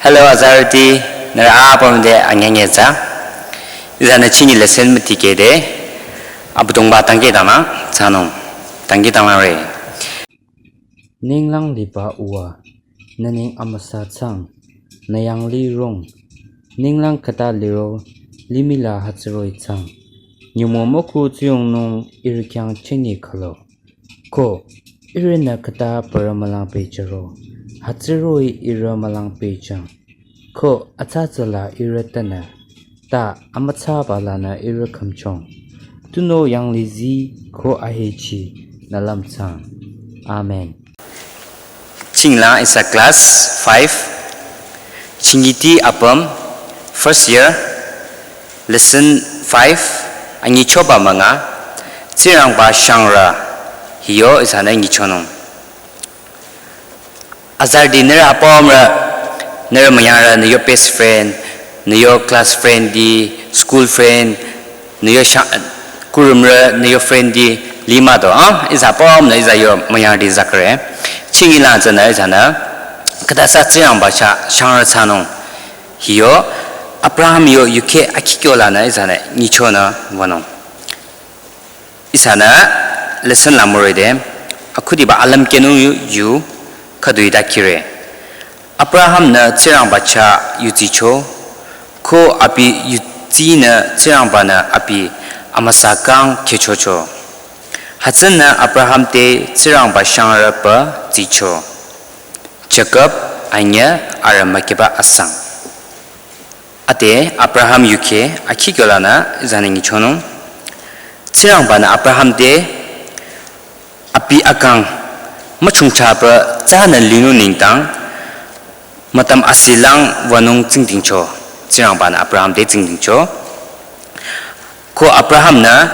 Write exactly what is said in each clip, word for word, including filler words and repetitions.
Hello, azarüti, nührü apüm te anyünyüh tsü. Ihsanü chingi lesson mütikehde, Abüdongba dangkhidangnang thsanung, dangkhidangnangre. Ninglang liba uwa, nü neng amüsa thsang, nü yanglih rong, ninglang khüta liro, limih la hütsüroh-i thsang. Nyümong müku tsuyongnung ihrü khyang chengi khülo. Ko, ihrünü khüta parü mülang pehjüro, hütsüroh-i ihrü mülang pehjüng. Ko, atsa tsüla ihrü tanü, ta amütsaba lanü ihrü khümchong. Tunüo yanglih zii ko ahechi nü lümthsang. Amen. Chinglang ihsa class five, Chingiti apüm, first year, lesson five, anyichoba münga, Tsingrangba shangrü, hiyo ihsanü nyichonung. Azarüti nührü apümrü, nührü müyangrü, nü yo best friend, nü yo class friend di, school friend, nü yo sha-, kurümrü, nü yo friend di, lima do, ah, ihsa apümnü ihsa yo müyangrüti zakre. Chingi lang tsünü ihsanü, khüta sa Tsingrangba sha-, shangrü thsanung. Hiyo, Abraham yo yukheh akhikyo lanü ihsanü nyichonü wünung. Ihsanü lesson la müroide, akhudiba alümkehnung yu, yu, khüdu hita khire. Abraham-nü Tsingrangba chah yutsicho, ko abi yutsinü Tsingrangba-nü abi amüsa kang khehchocho. Hütsünü Abraham te Tsingrangba shangrü pü tsicho. Jakob anyüh arü mükiba asang. Ade Abraham yukheh akhikyo lanü ihsanü nyichonung. Tsingrangba-nü Abraham te abi akang müchungchaba tsünü linung nengdang, mütam asilang wünung tsingdhingcho. Tsingrangba-nü Abraham te tsingdhingcho. Ko Abraham-nü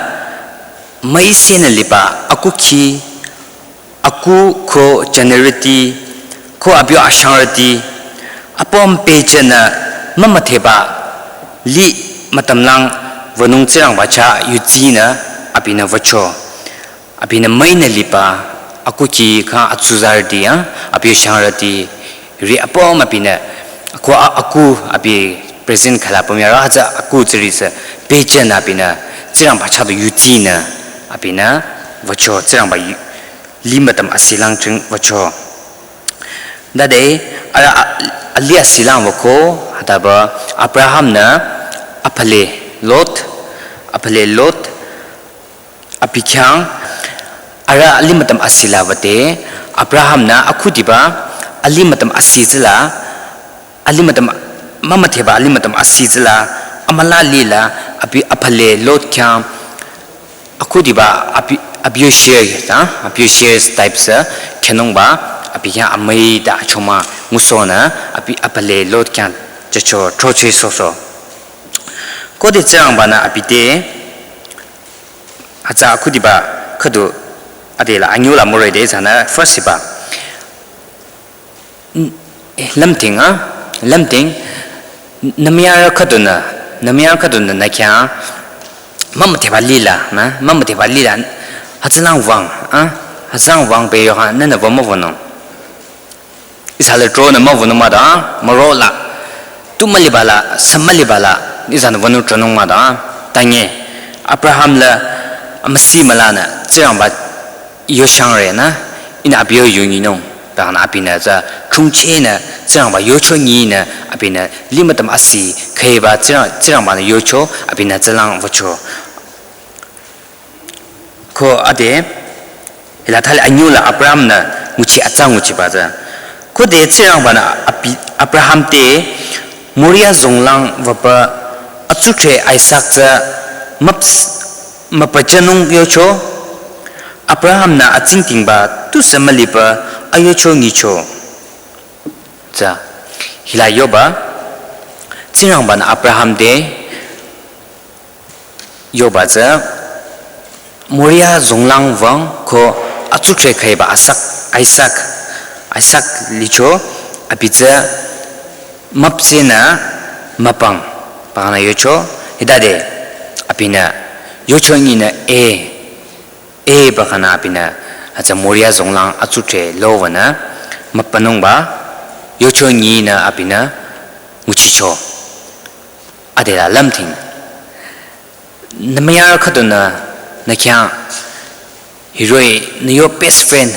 müisenü liba akukhi, aku ko jünirüti, ko abi yo ashangrüti, apüm pehjünü mümüdheba lih mütamlang wünung Tsingrangba chah yutsinü abinü wücho. Abinü müinü liba akukhi khyang atsuzarüti ya, abi yo shangrüti, ri apüm abinü, aku, aku abi present khala apüm yaro hütsü aku tsürisü pehjünü abinü Tsingrangba chah du yutsinü abinü wücho Tsingrangba yu-, lih mütam asilang ching wücho. Tade, arüh a-, alih asilang wüko, hütaba Abraham-nü aphale Lot, aphale Lot, abi khyang, arüh alih mütam asila wüde, Abraham-nü akhudiba alih mütam asi tsüla, alih mütam, mümüdheba alih mütam asi tsüla, amüla lila, abi aphale Lot khyang, akhudiba abi, abi yo share, ta, abi yo share type sü, khenungba, abi khyang amüi ta achoma, ngusohnü, abi aphale Lot khyang, chacho, throcheh soso. Khode Tsingrangba-nü abi te, hütsü akhudiba khüdu adela anyüla müroide ihsanü first hiba. N-, eh, lümting, ah, lümting, n-, nümüyangrü khüdunü, nümüyangrü khüdunü nü khyang, mümüdheba lila, na, mümüdheba lila, hütsülang wüng, ah, hütsülang wüng pü yoha, nünü wü müwünung. Ihsa le tronü müwünung mah ta, müro la. Tu müliba la, sü müliba la, ihsanü wünung tronung mah ta. Tanye, Abraham le, amüsi mülanü, Tsingrangba yoshangre nü, ihnü abi yo yunyinung. Tanü abinü tsü, chungchehnü, Tsingrangba yocho nyinü, abinü, lih mütam asi, khüiba Tsingrang-, Tsingrangba-nü yocho, abinü tsülang wücho. Ko ade, hila thali anyüla Abraham-nü nguchi atsa nguchiba tsü. Khode Tsingrangba-nü abi-, Abraham te Moria zonglang wüpü atsuthre Isak tsü müps-, müpüchanung yocho, Abraham-nü atsingdhingba tusü mülipü ayocho nyicho. Tsü, hila yoba, Tsingrangba-nü Abraham te yoba tsü, Moria zonglang wüng ko atsuthre khüiba Isak, Isak, Isak licho, abi tsü müpsehnü müpang, pü khünü yocho, hitade, abinü, yocho nyinü e, e pü khünü abinü, hütsü Moria zonglang atsuthre lo wünü, müpünungba, yocho nyinü abinü, nguchicho. Adela lümting. Nü müyarü khüdunü nü khyang hiroh-i nü yo best friend.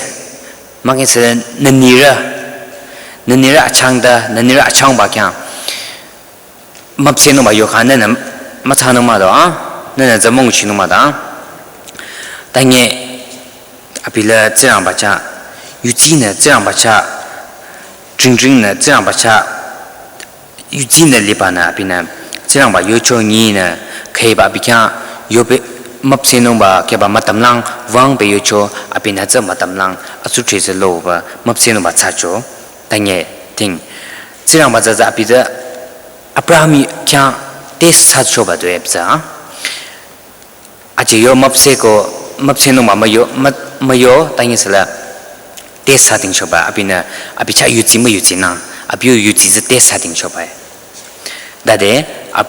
Müküngseh nü nirü. Nü nirü achangda, nü nirü achangba khyang. Müpsehnungba yokha nünü müthsanung mah do, ah? Nünü tsü münguchinung mah do, ah? Tanye abila Tsingrangba chah, yudsinü Tsingrangba chah, dringdringnü Tsingrangba chah, yudsinü libanü abinü Tsingrangba yocho nyinü khüiba abi khyang yope müpsehnungba khüiba mütamlang wüngpü yocho abinü tsü mütamlang atsudhre tsü loba müpsehnungba thsacho. Tanye ting. Tsingrangba tsü tsü abi tsü Abraham khyang test thsachoba du epsa. Aje yo müpseh ko, müpsehnungba müyo, mü-, müyo, tanye sela test thsadingchoba, abinü, abi chah yudsi müyudsinang, abi yo yudsi tsü test thsadingchoba. Dade, ab-,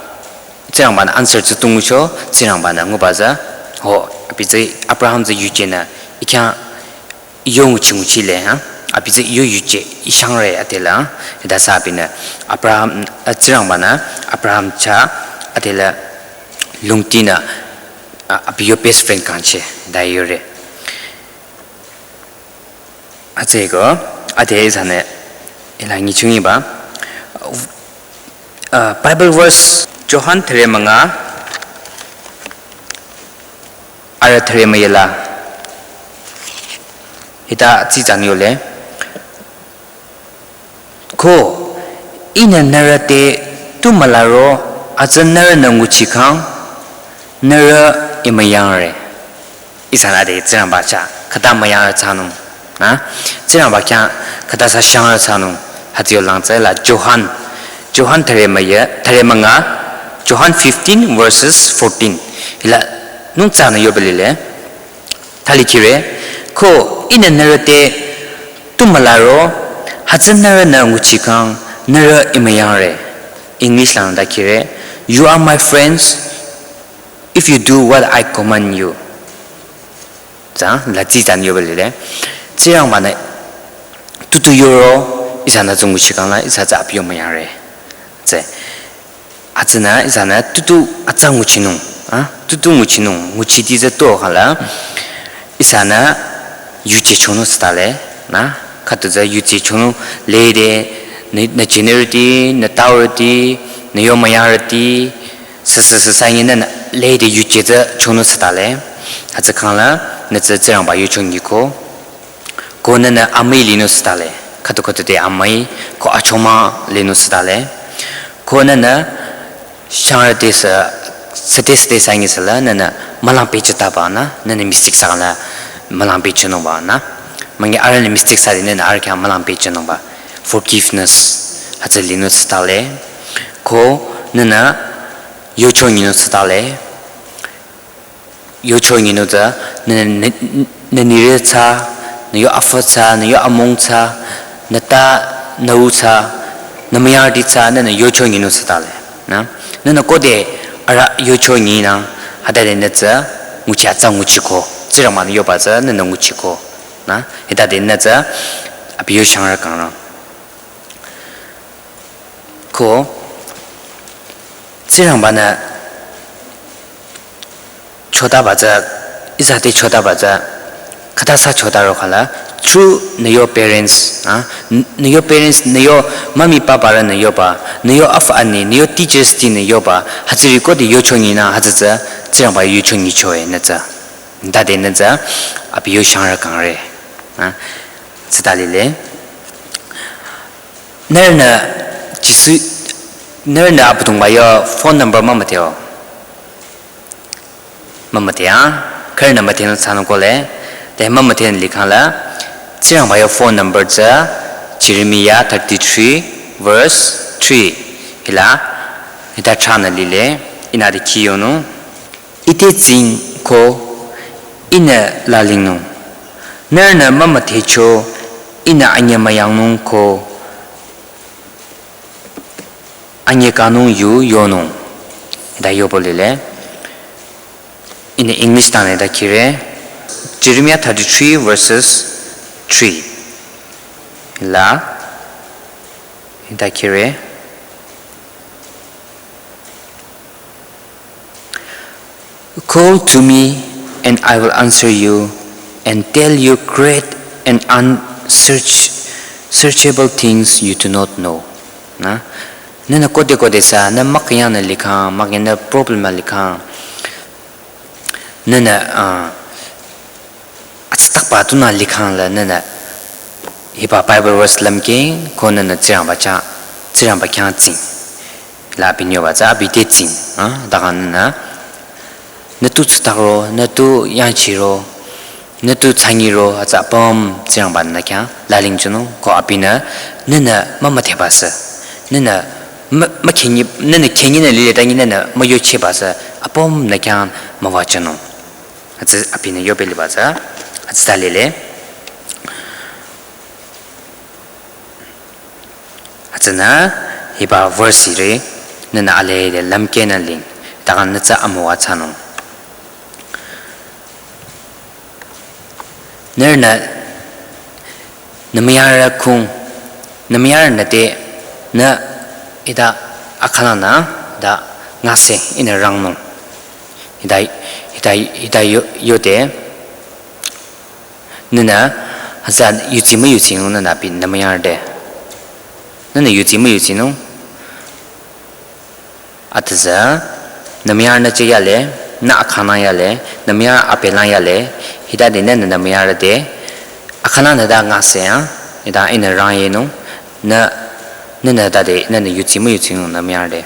Tsingrangbanü answer tsü tungucho, Tsingrangbanü nguba tsü, ho, abi tsü Abraham tsü yujenü, ih khyang yo nguchi nguchile, ha? Abi tsü yo yuje, ih shangre adela, ha? Hita sü abinü, Abraham, eh, Tsingrangbanü, Abraham chah, adela, lungtinü, a-, abi yo best friend kangcheh, da yore. Atsü ko, ade ihsanü, ila nyichungiba. Uh, Bible verse, Johan thüre münga, arüh thüre müyela. Hita tsitsan yole. Ko, ihnü nührü te tu mülaro, atsü nührünü nguchikhang, nührü ih müyangre. Ihsanü ade Tsingrangba chah, khüta müyangre thsanung. Na? Tsingrangba khyang khüta sü shangre thsanung. Hütsü yo lang tsü la Johan. Johan thüre müye, thüre münga. Johan fifteen verses fourteen. Hila nung tsünü yoba lile. Thali khire, ko ihnü nührü te tu mülaro, hütsü nührünü nguchikhang, nührü ih müyangre. English lang da khire, "You are my friends if you do what I command you." Tsü, la tsitsan yoba lile. Tsingrangbanü tutu yoro, ihsanü tsü nguchikhang la, ihsa tsü abi yo müyangre. Tsü. Atsünü ihsanü tutu atsa nguchinung, ah, tutu nguchinung, nguchiti tsü tu khala, ihsanü yuje chonung thsatale, na, khütu tsü yuje chonung lede, nü, nü jünirüti, nü taurüti, nü yo müyarüti, sü, sü, sü, sü, nyi nü, nü, lede yuje tsü chonung thsatale, hütsükhang la, nü tsü Tsingrangba yucho nyiko. Ko nünü amüi linung thsatale. Khütu khütu te amüi, ko achomang linung thsatale. Ko nünü shangre te sü, sü te sü te sü nyi sü la, nünü mülang pehchitaba na, nünü mistake thsakhang la, mülang pehchinungba na. Münyi arühnü mistake thsade nünü arüh khyang mülang pehchinungba. Forgiveness, hütsü linung thsatale. Ko nünü yucho nyinung thsatale. Yucho nyinung tsü, nü, nü, nü, nü nirü tsü, nü yo afü tsü, nü yo amung tsü, nü ta, nü u tsü, nü müyangti tsü, nünü yucho nyinung thsatale. Na? Nünü khode arüh yucho nyinang, hütade nü tsü, nguchi atsa nguchiko. Tsingrangbanü yoba tsü, nünü nguchiko. Na? Hitade nü tsü, abi yo shangre kangrang. Ko, Tsingrangbanü chotaba tsü, ihsa te chotaba tsü, khüta sü chotaro khala, through nü yo parents, ah, n-, nü yo parents, nü yo mami papa rünü yoba, nü yo afü ani, nü yo teachers tinü yoba, hütsüri khode yucho nyinang, hütsü tsü, Tsingrangba yucho nyichoe nü tsü. Hitade nü tsü, abi yo shangre kangre, ah, tsüta lile. Nührünü Jisu, nührünü Abüdongba yo phone number mümüdheo. Mümüdhe a, khürünü müdhenung thsanung kohle, te mümüdhenung likhang la, Tsingrangba yo phone number tsü, Jeremiah thirty-three verse three, hila, hita thranü lile, ihnü de khiyonung. Ite tsing ko ihnü lalingnung. Nührünü mümüdhecho ihnü anyemüyangnung ko anyekanung yu yonung. Hita yoba lile. Ihnü English tanü hita khire. Jeremiah thirty-three verses three. La. Hita khire. Call to me, and I will answer you and tell you great and unsearchable things you do not know. Na? Nühnü khode khode sü, nü mükhyangnü likhang, mükhyangnü problem likhang. Nühnü, ah, atsütakba tunü likhang la nühnü hiba Bible verse lümkhi ko nühnü Tsingrangba chah, Tsingrangba khyang tsing. La abi nyoba tsü abi te tsing, ah, daga nühnü, nü tu tsütakro, nü tu yangchiro, nü tu tsangiro, atsü apüm Tsingrangba nü khyang lalingjünung, ko abinü, nühnü mümüdheba sü, nühnü mü-, mükhenyi, nühnü khenyinü lile tanyi nühnü müyocheba sü, apüm nü khyang müwajünung. Atsü abinü yobe liba tsü, atsüta lile. Atsünü hiba verse ri, nühnü alede lümkhinü ling, daga nü tsü amüwa thsanung. Nührünü, nü müyarü kung, nü müyarünü te, nü hita akhananü, hita ngase ihnü rangnung. Hita, hita, hita yo, yode, nühnü, hütsü yudsi müyudsinung nühnü abi nü müyarü te. Nühnü yudsi müyudsinung. Atüzü, nü müyarünü che yale, nü akhanan yale, nü müyarü apelan yale, hitade nühnü nü müyarü te, akhananü ta ngase ya, hita ihnü rangyenung, nü, nühnü tade, nühnü yudsi müyudsinung nü müyarü te.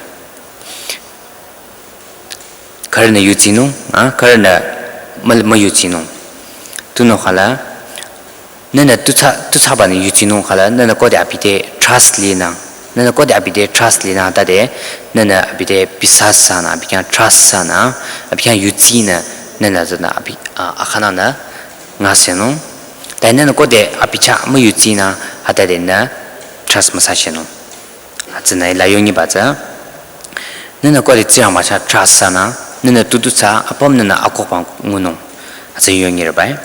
Khürünü yudsinung, ah, khürünü mü-, müyudsinung. Tunüo khala, nühnü tu thsa, tu thsabanü yudsinung khala, nühnü khode abi te trust linang. Nühnü khode abi te trust linang tade, nühnü abi te biswas thsanü, abi khyang trust thsanü, abi khyang yudsinü, nühnü tsünü abi, ah, akhananü ngasenung. Ta nühnü khode abi chah müyudsinü, hitade nü trust müthsachenung. Atsünü la yonyiba tsü. Nühnü khode Tsingrangba chah trust thsanü, nühnü tu tu thsa, apüm nühnü akokba ngunung. Atsü yonyirebai.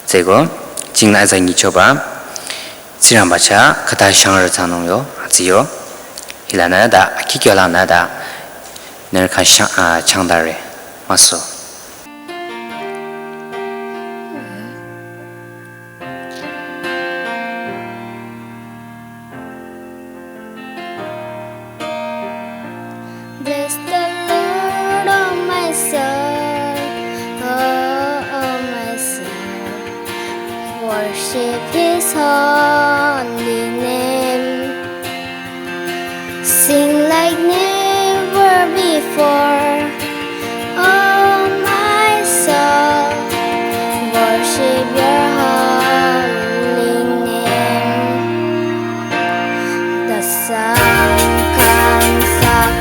Tsüko, jingla atsü nyichoba, Tsingrangba chah khüta shangrü thsanung yo, atsü yo. Hilanü ta, akikyo lanü ta, nührü khyang shang, ah, changdare, müso. Bless the Lord, oh my soul, oh, oh my soul. Worship his holy name. Sing like never before. Oh, my soul, worship your holy name. The sun comes up,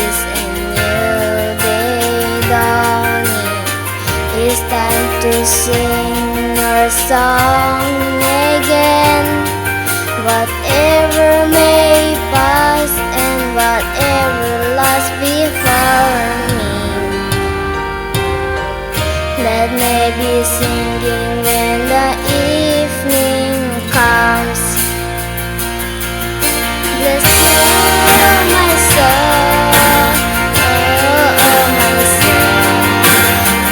it's a new day dawning. It's time to sing our song again. Whatever may pass and whatever lies before me, let me be singing when the evening comes. Bless the Lord, oh my soul, oh, oh my soul.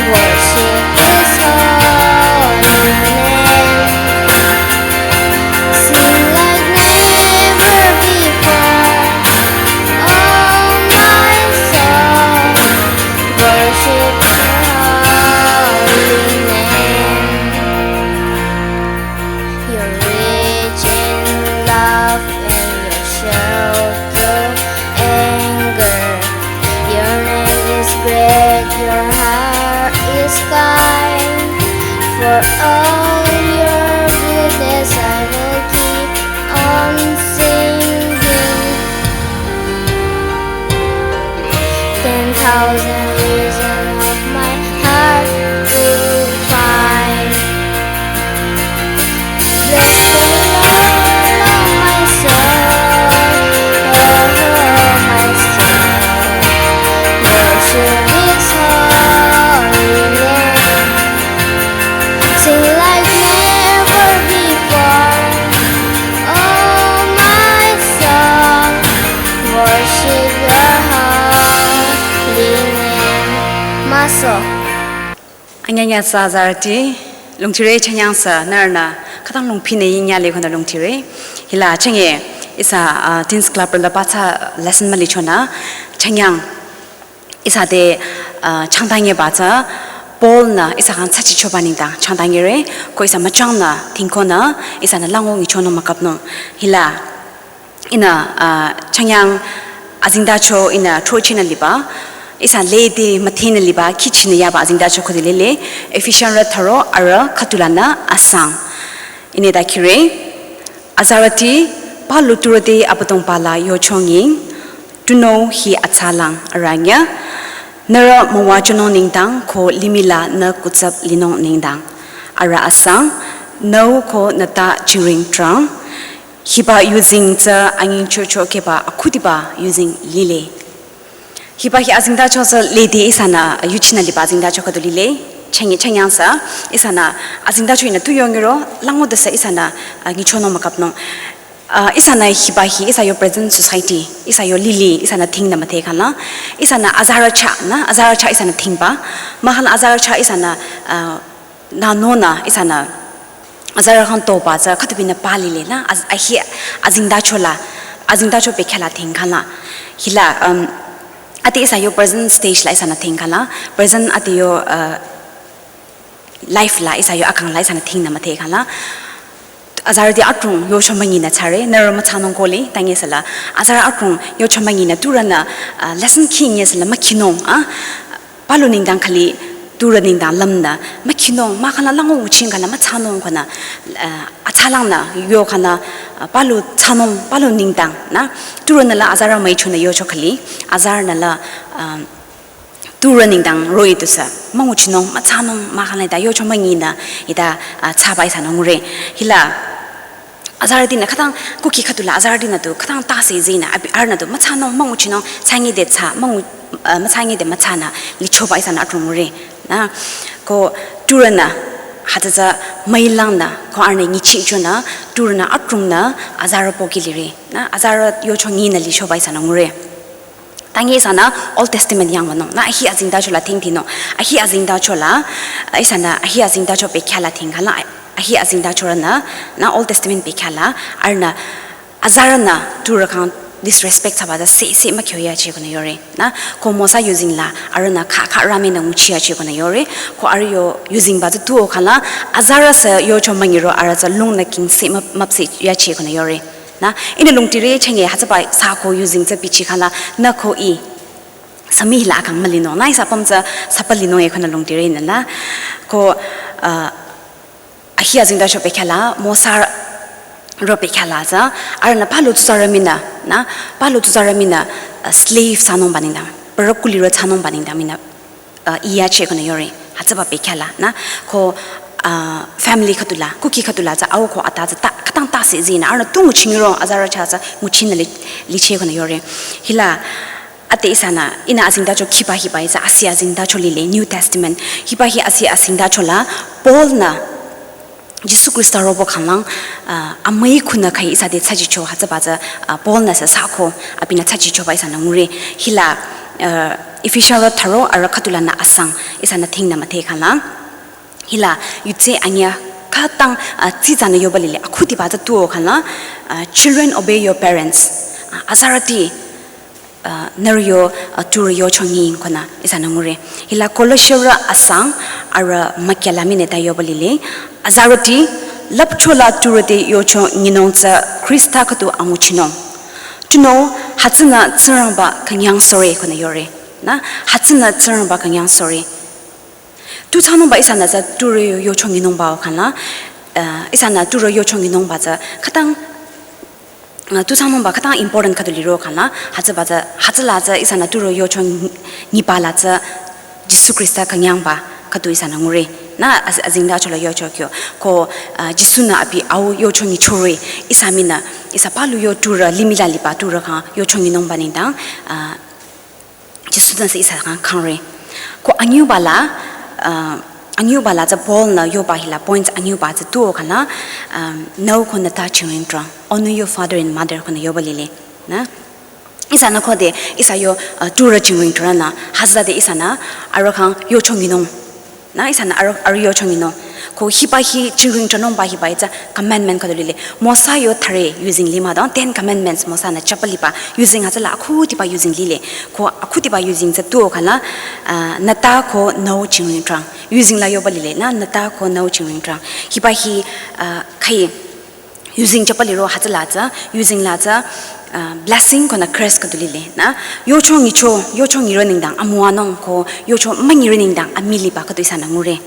Worship his holy name. Sing like never before. Oh, my soul, worship your holy name. You're rich in love and you're slow to anger. Your name is great, your heart is kind. For all your goodness I will keep on singing. Ten thousand reasons of my heart to find. Bless the Lord, oh my soul, oh my soul. Worship his holy name. Sing like never before. Oh, my soul, worship your holy name. Nyanya sa zarati, lungtire chanyang sa, narna, katang lungpine yinya le kona lungtire. Hila chenge, ihsa, ah, Teens Club la patsa lesson mali chona, chanyang, ihsa de, ah, changtange batsa, Paul na, ihsa kang tsachi choba ningdang, changtange re, ko ihsa machang na, tingko na, ihsa na lango ngichono makapno. Hila, Ihnü, ah, chanyang azengtacho ihnü throchina liba, ihsa lede müthena liba, kihchina yaba azengtacho khode lile, Ephesians rü tharo arü khüdulanü asang. Ihnü da kire, azarüti, palu turüte Abüdongba la yochongi, tunüo hi atsalang arünyü, nührü müwajünung nengdang ko limih la nü kutsap linung nengdang. Arü asang, nüo ko nüta jingring trang, Hiba yuzeng tsü anyingchocho keba akhudiba yuzeng lile. Hiba hi azengtacho tsü lede ihsanü yuchina liba azengtacho khüdu lile. Chenge chanyang sa ihsanü azengtacho ihnü tu yongiro lango dasa ihsanü, ah, ngichono makapno. Ah, ihsanü hiba hi ihsa yo present society, ihsa yo lili, ihsanü thing na mathe khala. Ihsanü azarü cha na, azarü cha ihsanü thing ba. Mahal azarü cha ihsanü, ah, Nü nona ihsanü azarü kang toba tsü khütubinü pa lile na, az-, ahi azengtacho la, azengtacho bekhyah la thing khala. Hila, um, ati ihsa yo present stage la ihsanü thing khala. Present ati yo, uh, life la ihsa yo akang la ihsanü thing na mathe khala. Azarüti atrung yocho münginü tsare, nührü mütsanung kole, tange sala. Azarü atrung yocho münginü turünü, uh, lesson khinge sala mükhinung, ah. Palu nengdang khali, turü nengdang lümnü, mükhinung, mahkhang la lango nguching khala, mütsanung khala, eh, atsalang nü, yo khala, eh, palu tsanung, palu nengdang, na, turünü la azarü müichonü yocho khali, azarünü la, eh, turü nengdang roh-i tusü, münguchinung, mütsanung, mahkhang la ita yocho münginü, ita, eh, tsaba ihsanü ngure. Hila, Azarütinü khütang kuki khüdula azarütinü tu khütang tase zinü abi arühnü tu mütsanung münguchinung tsangi de tsa müngu, eh, mütsangi de mütsanü lichoba ihsanü atrung ngure. Na, ko turünü hütsütsü müilangnü ko arühnü nyichichonü turünü atrungnü azarü pohki lire. Na, azarü yocho nyinü lichoba ihsanü ngure. Tangi ihsanü Old Testament yang wünung. Na ahi azengtacho la thing thinung. Ahi azengtacho la, eh, ihsanü ahi azengtacho bekhyah la thing khala, ahi azengtacho rünü, na Old Testament bekhyah la, arühnü azarünü turü kang disrespect thsaba tsü se, se mükyo yachi konü yore. Na ko Mosa yuzeng la, arühnü kha, kha rüminü nguchi yachi konü yore. Ko arüh yo yuzengba tsü tuo khala, azarü sü yocho müngiro arüh tsü lungnü king se müp, müpse yachi konü yore. Na, ihnü lungtire chenge hütsüba sako yuzeng tsü bichi khala, nü ko i. Sami la akang mülinung, na ihsa püm tsü sapa linung e konü lungtire nü la. Ko, uh, ahi azengtacho bekhyah la, Mosa ro bekhyah la tsü, arühnü palu tsuzarü minü, na, palu tsuzarü minü, uh, slave thsanungba nengdang, pürü kuli ro thsanungba nengdang minü, uh, iya che konü yore, hütsüba bekhyah la, na, ko, uh, family khüdula, kuki khüdula tsü, au ko ata tsü, ta, khütang tase zinü, arühnü tu nguchingiro, azarü cha tsü, nguchinü li, liche konü yore. Hila, ate ihsanü, ihnü azengtacho khiba hiba ihsa, asi azengtacho lile, New Testament, hiba hi asi azengtacho la, Paul nü, Jisu Khrista robo khanglang, ah, amüi khunü khai ihsa de tsachicho hütsüba tsü, ah, Paul nü sü sako, abinü tsachichoba ihsanü ngure. Hila, ah, Ephesians rü tharo arü khüdulanü asang, ihsanü thing nü müthe khanglang. Hila, yutse anyüh khütang, ah, tsitsanü yoba lile, akhudiba tsü tuo khanglang, ah, children obey your parents. Ah, azarüti, ah, nührü yo, ah, turü yocho nyi konü ihsanü ngure. Hila Colossians rü asang arü mükyala minü ta yoba lile. Azarüti lüpcho la turü te yocho nyinung tsü Khrista khüdu anguchinung. Tunüo hütsünü Tsingrangba künyang sore konü yore. Na, hütsünü Tsingrangba künyang sore. Tu thsanungba ihsanü tsü turü yocho nyinungba o khanglang, ah, ihsanü turü yocho nyinungba tsü khütang Ah, tu thsanungba khütang important khüdu liro khanglang, hütsüba tsü, hütsüla tsü ihsanü turü yocho nyi, nyiba la tsü Jisu Khrista künyangba khüdu ihsanü ngure. Na az-, azengtacho la yocho kyo. Ko, ah, Jisu nü abi au yocho nyichore, ihsa minü, ihsa palu yo turü, limih la liba turü kang yocho nyinungba nengdang, ah, Jisu nü sü ihsa kang kangre. Ko anyüba la, ah, anyüba la tsü Paul nü yoba hila points anyüba tsü tuo khanglang, um, nüo ko nüta jingring trang. Honor your father and mother konü yoba lile. Na? Ihsanü khode, ihsa yo, ah, turü jingring trang nü, hütsüde ihsanü, arüh kang yocho nyinung. Na ihsanü arüh, arüh yochonginung. Ko hiba hi chingring chanungba hiba hi tsü commandment khüdu lile. Mosa yo thare yuzeng lima dang, Ten Commandments Mosa-nü chapaliba yuzeng hütsüla akhudiba yuzeng lile. Ko akhudiba yuzeng tsü tuo khala, ah, nüta ko nüu chingring trang. Yuzeng la yoba lile, na nüta ko nüu chingring trang. Hiba hi, ah, khai yuzeng chapaliro hütsüla tsü, yuzeng la tsü, ah, blessing ko nü curse khüdu lile, na, yochongicho, yochongiro nengdang amüwanung ko, yocho müngiro nengdang amiliba khüdu ihsanü ngure.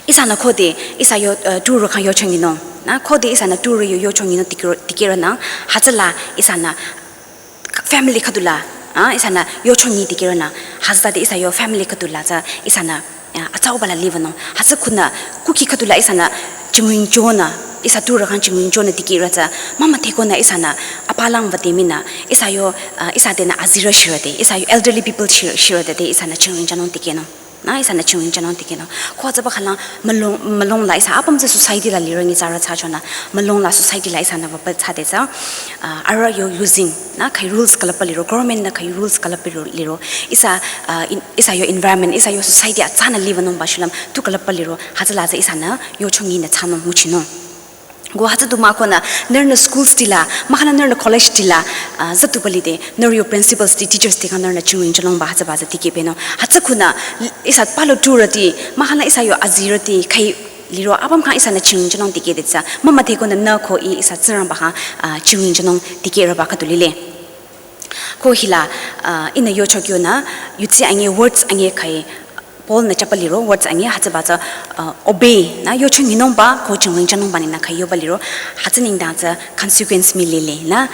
Ihsanü khode, ihsa yo, ah, turo khyang yochonginung, na, khode ihsanü turo yo yochonginung tikiro, tikiro nang, hütsüla ihsanü family khüdula, ah, ihsanü yochongi tikiro nang, hütsütade ihsa yo family khüdula tsü, ihsanü, ah, atsauba la livanung. Hütsü khunü, kuki khüdula ihsanü chingring chonü, ihsa turo khyang chingring chonü tikiro tsü, mama thekonü ihsanü, apalang vate minü, ihsa yo, ah, ihsa tenü azirü shirüde, ihsa yo elderly people shir-, shirüde, ihsanü chingring chanung tikinung. Na, ihsanü chingring chanung tikinung. Ko tsüba khala mülung, mülung la ihsa apüm tsü society la liro nyitsarü thsachonü, mülung la society la ihsanü vapa thsade tsü, ah, arüh yo yuzeng, na, khai rules külüpba liro, government-nü khai rules külüpba liro, liro, ihsa, ah, in-, ihsa yo environment, ihsa yo society atsanü livanungba shulüm, tu külüpba liro, hütsüla tsü ihsanü yochonginü thsanung nguchinung. Ko hütsü du mah khunü, nührünü schools tila, mahkhang nührünü college tila, ah, züduba lide, nührü yo principals ti, teachers ti khyang nührünü chingring chanungba hütsüba tsü tikehpehnung. Hütsü khunü, ihsa palu turüti, mahkhang ihsa yo azirüti, khai liro apüm khyang ihsanü chingring chanung tikehde tsü, mama thekonü nü ko ih ihsa Tsingrangba khyang, ah, chingring chanung tikehrüba khüdu lile. Ko hila, ah, ihnü yocho kyonü, yutsi ange words ange khai, Paul-nü chapaliro words ange hütsüba tsü, ah, obey, na, yochonginungba ko chingring chanungba nengdang khai yoba liro, hütsü nengdang tsü consequence mii lile, na,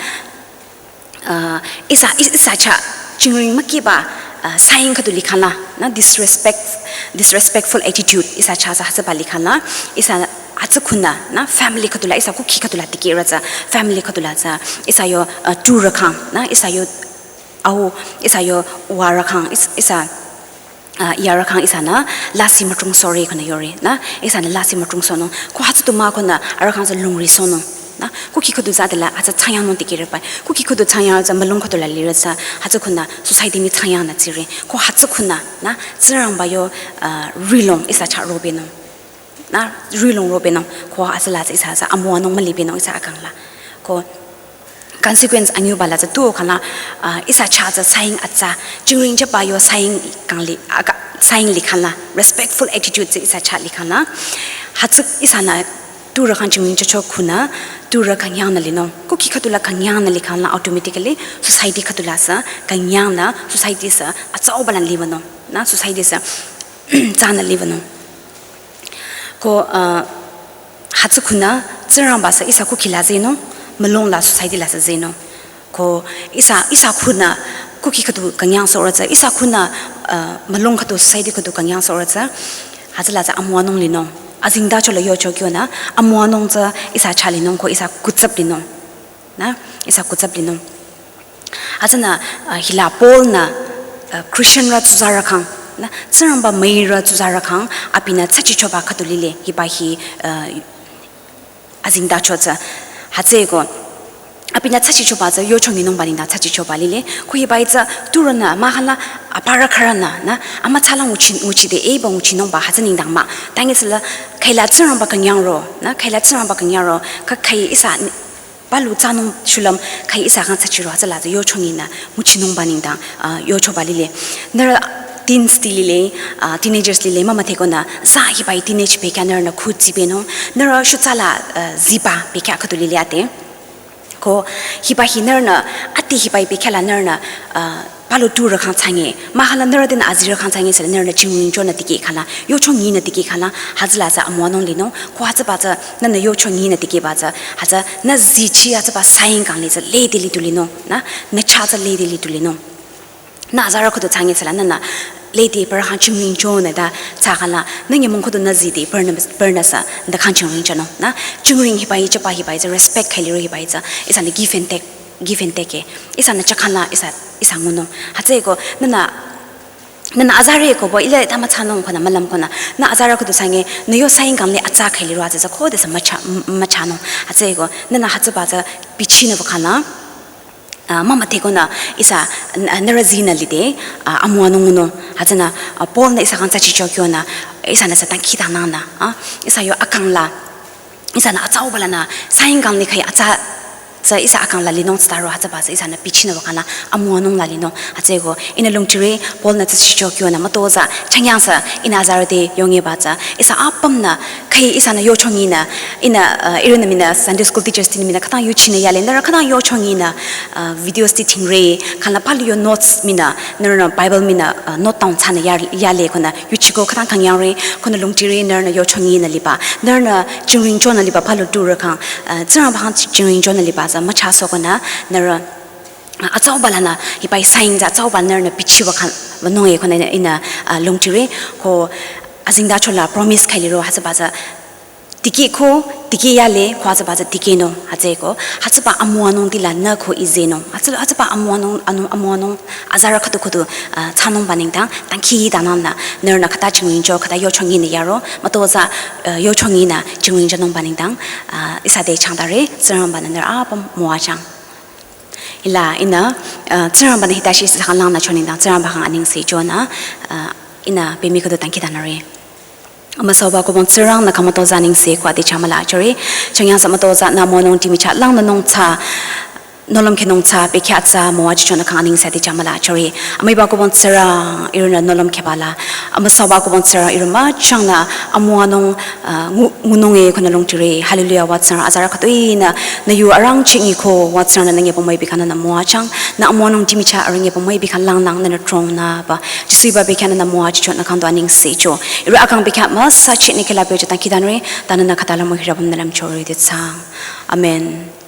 ah, ihsa, ih-, ihsa chah chingring mükiba, ah, sign khüdu likhang la, na, disrespect, disrespectful attitude, ihsa chah tsü hütsüba likhang la, ihsa hütsü khunü, na, family khüdula, ihsa kuki khüdula tikirü tsü, family khüdula tsü, ihsa yo, ah, turü khyang, na, ihsa yo au, ihsa yo warü khyang, ihs-, ihsa, ah, yarü khyang ihsanü, lasih müchung sorry khunü yore, na, ihsanü lasih müchung sohnung, ko hütsü du mah khunü, arüh khyang tsü lungri sohnung, na, kuki khüdu tsü adela, hütsü thsangyangnung tikirübai, kuki khüdu thsangyang tsü mülung khüdula lirü tsü, hütsü khunü, society mii thsangyangnü tsire, ko hütsü khunü, na, Tsingrangba yo, ah, rihlong ihsa chah robenung. Na, rihlong robenung, ko hütsüla tsü ihsa tsü amüwanung mülibenung ihsa akang la. Ko consequence anyüba la tsü tuo khala, ah, ihsa chah tsü sign atsa, chingring chaba yo sign kang li, aka, sign likhang la, respectful attitude tsü ihsa chah likhang la. Hütsü ihsanü turü khyang chingring chacho khunü, turü kangyangnü linung. Kuki khüdula kangyangnü likhang la automatically society khüdula tsü, kangyangnü society tsü, atsauba la livanung. Na, society tsü, tsanü livanung. Ko, ah, hütsü khunü, Tsingrangba tsü ihsa kuki la zehnung, mülung la society la tsü zehnung. Ko ihsa, ihsa khunü, kuki khüdu kangyan sohrü tsü, ihsa khunü, ah, mülung khüdu society khüdu kangyan sohrü tsü, hütsüla tsü amüwanung linung. Azengtacho la yocho kyonü, amüwanung tsü ihsa chah linung ko ihsa kutsap linung. Na, ihsa kutsap linung. Hütsünü, ah, hila Paul-nü, ah, Christian-rü tsuzarü khyang, na, Tsingrangba müirü tsuzarü khyang, abinü thsachichoba khüdu lile, hiba hi, ah, azengtacho tsü. Hütsüeko, abinü thsachichoba tsü, yochonginungba nengdang thsachichoba lile, ko hiba hi tsü, turünü, mahkhang la, aparü khürünü, na, amütsa la nguchi, nguchide, eba nguchinungba, hütsü nengdang mah. Tangi sila, khaila Tsingrangba kangyan ro, na, khaila Tsingrangba kangyan ro, kha khai ihsa, palu thsanung shulüm khai ihsa khyang thsachiro hütsüla tsü yochonginü nguchinungba nengdang, ah, yochoba lile. Nührü teens ti lile, ah, teenagers lile mama thekonü za hiba hi teenage bekhyah nührünü khu tsibenung. Nührü shutsa la, ah, ziba bekhyah khüdu lile ate. Ko hiba hi nührünü ate hiba hi bekhyah la nührünü, ah, palu turü khyang thsange, mahkhang la nührü tenü azirü khyang thsange sila nührünü chingring chonü tikeh khala, yochonginü tikeh khala, hütsüla tsü amüwanung linung, ko hütsüba tsü, nühnü yochonginü tikehba tsü, hütsü, nü zichi hütsüba sign kang li tsü lede lidu linung, na, nü chah tsü lede lidu linung. Nü azarü khüdu thsange sila nühnü lede aparü khyang chingring chonü ta thsa khala, nü nyümong khüdu nü zide aparünü, aparünü sü, nü khyang chingring chanung, na, chingring hiba hi chaba hiba hi tsü, respect khai liro hiba hi tsü, ihsanü give and take, give and take e. Ihsanü chah khala ihsa, ihsa ngunung. Hütsüeko, nühnü, nühnü azarü ko bo, ile ta müthsanung khunü, mülüm khunü. Nü azarü khüdu thsange, nü yo sign kang li atsa khai liro hütsü tsü khodesü mücha, m-, müchanung. Hütsüeko, nühnü hütsüba tsü bichinü ba khala. Ah, mama te konü ihsa, n-, ah, nührü zinü lide, ah, amüwanung ngunung. Hütsünü, ah, Paul-nü ihsa khyang tsü chicho kyonü, ihsanü sü dangkhidangnangnü, ah, ihsa yo akang la, ihsanü atsauba lanü, saying kang ni khai atsa, tsü ihsa akang la linung tsütaro hütsüba tsü ihsanü bichinü wükhanü, amüwanung la linung. Hütsüeko, ihnü lümchire, Paul-nü tsü chicho kyonü, mütozah, changyang sü, ihnü azarü te yonge ba tsü, ihsa apümnü, khai ihsanü yochonginü, ihnü, uh, ihrünü minü Sunday school teachers tinü minü khütang yuchinü yale, nührü khütang yochonginü, uh, videos ti tingre, khangla palu yo notes minü, nührünü Bible minü, uh, note down thsanü ya-, yale konü, yuchiko khütang khangyangre, konü lümchire, nührünü yochonginü liba, nührünü jingring chonü liba palu tu rü khang, uh, Tsingrangba khyang jingring chonü liba tsü müchasoh konü, nührü, uh, atsauba lanü, hiba saying tsü atsauba nührünü bichiba khan, wünung-e konü ihnü, uh, lümchire, ko azengtacho la promise khai liro hütsüba tsü, tikehko, tikeh yale, ko hütsüba tsü tikehnung, hütsüeko, hütsüba amüwanung tila nü ko ih zehnung. Hütsü, hütsüba amüwanung, anu-, amüwanung, azarü khüdu khüdu, ah, thsanungba nengdang, dangkhidangnangnü, nührünü khüta jingring cho, khüta yochonginü yaro, mütozah, ah, yochonginü, jingring chonungba nengdang, ah, ihsa te changdare, Tsingrangba-nü nührü apüm müwajüng. Hila ihnü, ah, Tsingrangba-nü hita shi ihsa khyang langnü cho nengdang, Tsingrangba khyang anengse chonü, ah, ihnü pemi khüdu dangkhidangnangre. Amüsaba kubong Tsingrang nü khümütozah nengse ko ade chah müla chore. Changyang sü mütozah nü amüwanung dimichah langnünung tsü, nohlüm khenung tsü, bekhyah tsü, müwajicho nü khyang anengse ade chah müla chore. Amüiba kubong Tsingrang ihrünü nohlüm kheba la. Amüsaba kubong Tsingrang ihrü müchangnü amüwanung, ah, ngu-, ngunung-e konü lümchire. Hallelujah, wa Tsingrang azarü khütoi nü, nü yu arangcheh nyiko, wa Tsingrang nü nüngeba müipi khyang nünü müwajüng. Nü amüwanung dimichah arangeba müipi khyang langnang nünü dhrongba. Jisu hiba bekhyah nünü müwajicho nü khyang du anengse cho. Ihrü akang bekhyah müsacheh nü khehla pehjüta dangkhidanre, ta nünü khüta la mühirü apüm nü lümchore de tsang. Amen.